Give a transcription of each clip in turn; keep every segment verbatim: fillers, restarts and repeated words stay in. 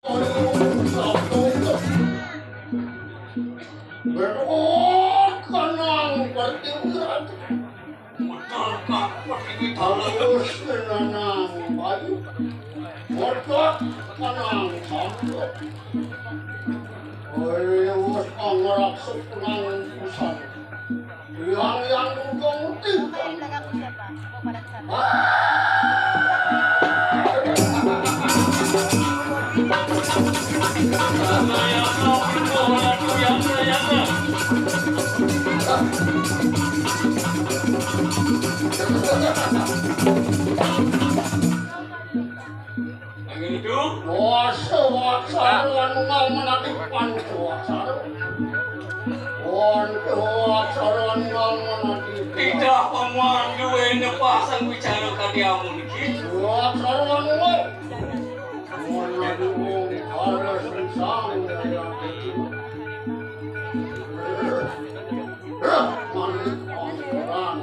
Berkot kenang pertiwi. Betul, Pak. Pertiwi dalam. Terus kenang bayu. Berkot kenang samput. Oi, wes pangeraksuk kenang pisan. Yang, yang untung timbang. Lagi itu. Wah, sewaksaru anu ngalmenati pan sewaksaru. Wah, sewaksaru anu ngalmenati. Tidak pamuan duwe nepasang bicara kadiamu niki. Sewaksaru anu ngal. Menadi wong harus sang daya. Hah, manik pangeran.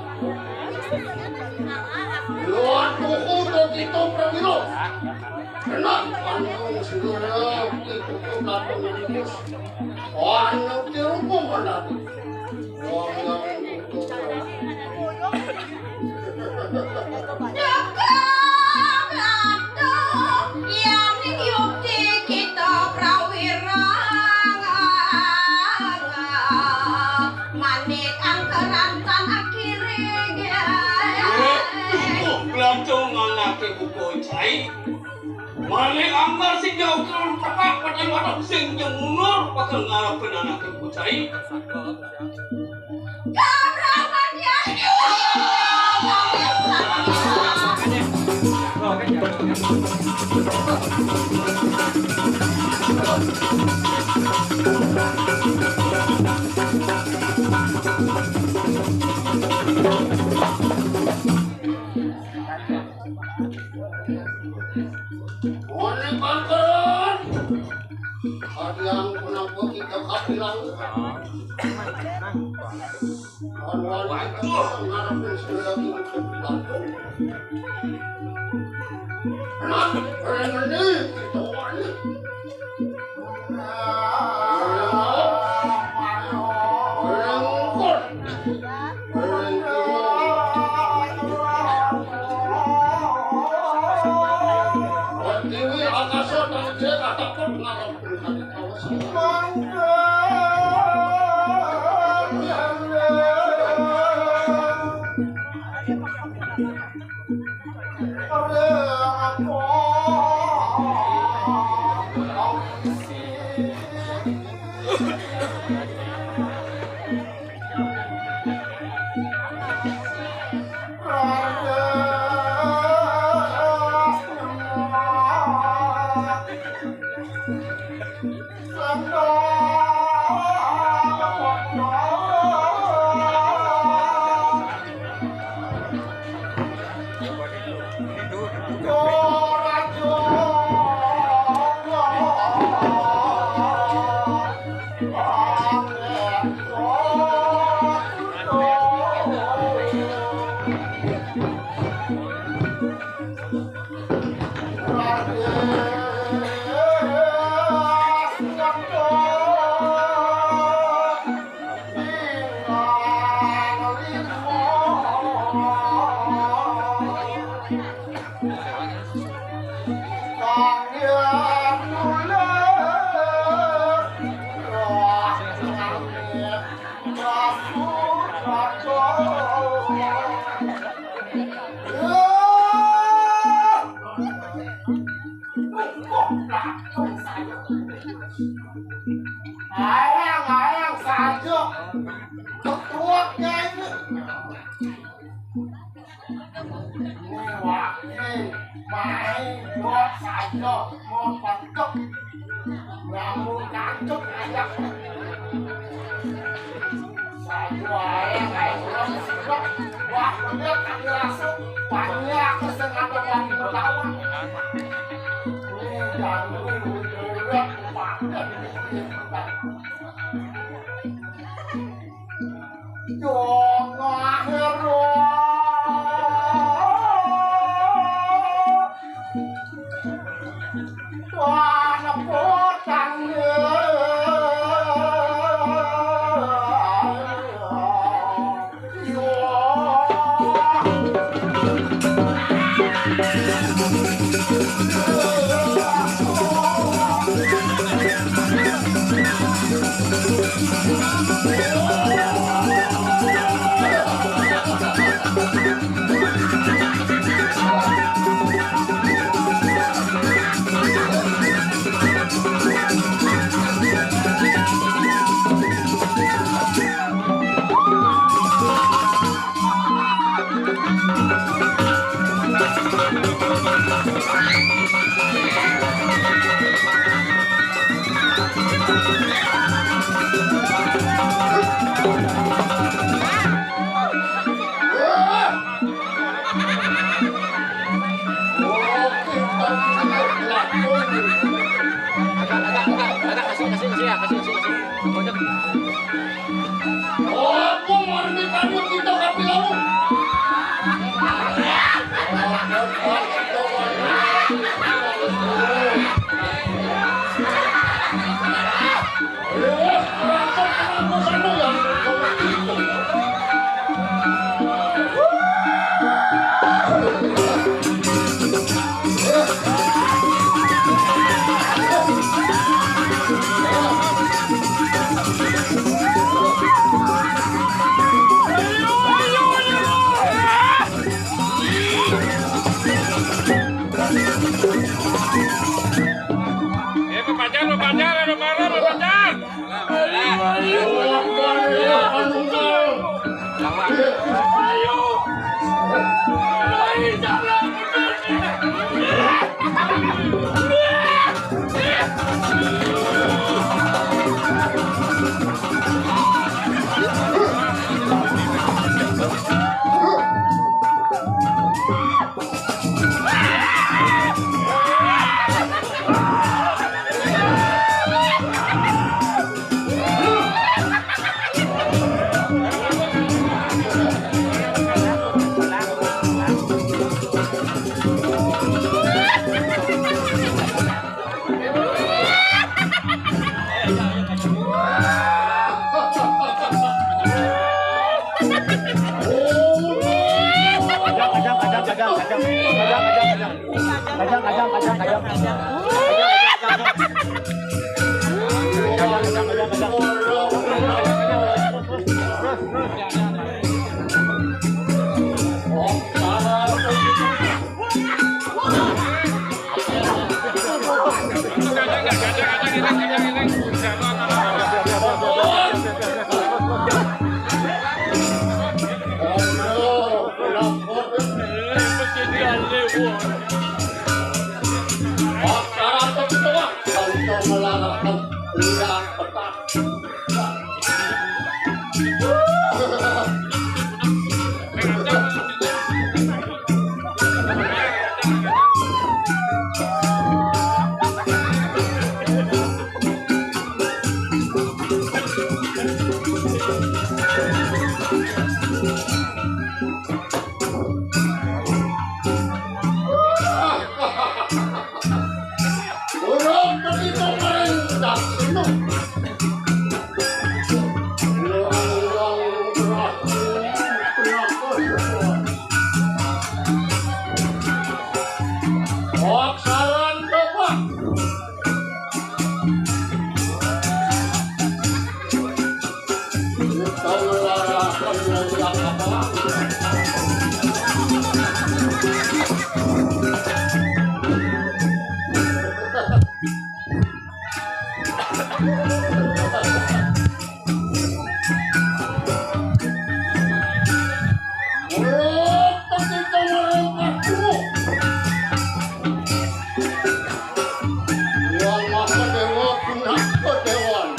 Luar tuku to kita prawira. Enak panggung segera itu tuh kadung nembus. Anu tiru pemenang. Wong yang itu. Dukung atuh, yaning yukti kita prawira. Manik angkeran tan akiring. Tuh, belantung anake buku cai. Manik angker sing jauh turun tekak, padahal waduh sing jauh mundur, bakal ngarepin anake buku cai. Boleh bangkrut. Kalian kenapa kita kapilang? Waduh, ngarepin saya lagi macam batu. Nah, ini kita wani. Rengkot. Rengkot. Pertiwi akasa tangcek atapot ngarep. Ayang, ayang saja. Ketuaknya ini. Ini wakil main buat saja mau patok. Nyambung kancuk aja. Saja ayang, ayang orang sibuk. Wah, bener kaki langsung. Banyak kesengaja lagi berlawan. Ini jangan dulu, dulu, dulu. Agak, agak, agak, agak, kasih, kasih, kasih, ya, kasih, kasih, kasih. Pojok. Aku mandi kamu kita kapi lalu. Eh, Pak Pajar, Pak Pajar, ada marah, Pak Pajar. Urang begitu merintah sinu. Waksalan coba. Yang maka dewa punah kedewan.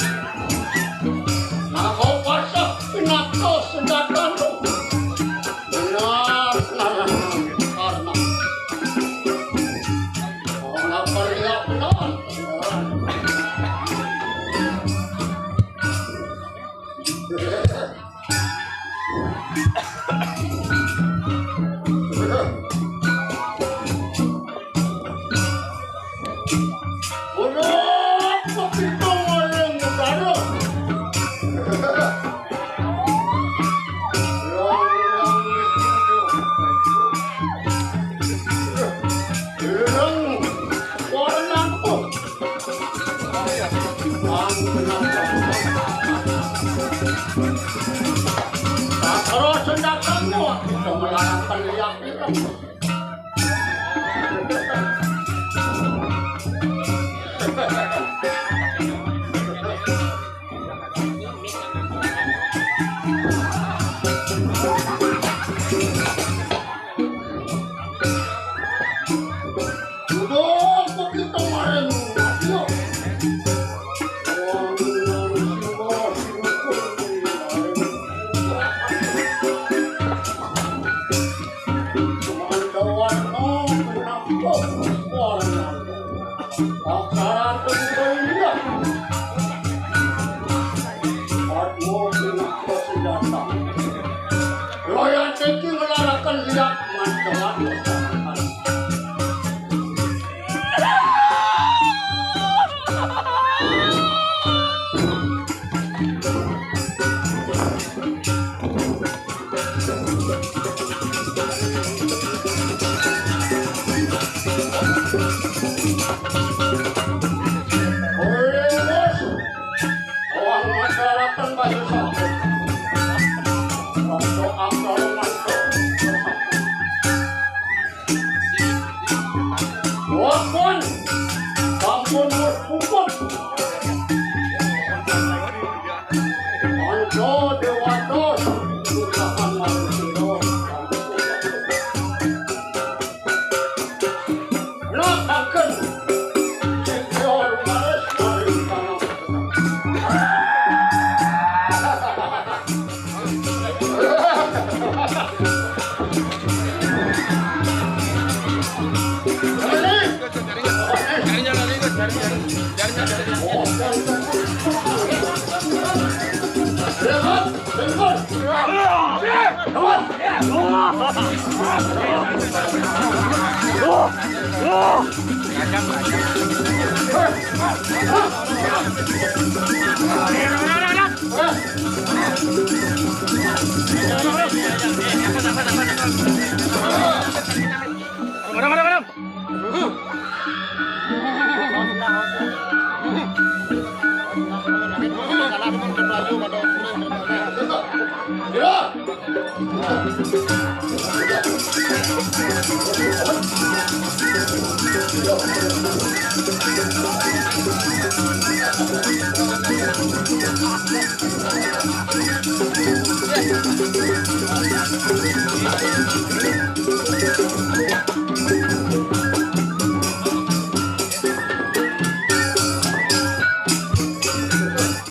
Naga pasah pinaka senjata. Benar, benar, karena orang pria benar. Terus datang, wah, kita melarikan liak. Udah, kok kita main? Ayo. Loyan iki ngelaraken liat mantelan. Wis, wong masyarakat masih sakit. Masuk akal, masuk. Wapun, sampun wis puput. Panca Dewata, susahan marang sira. Nakaken. Sing kaya rumaris maring tanah.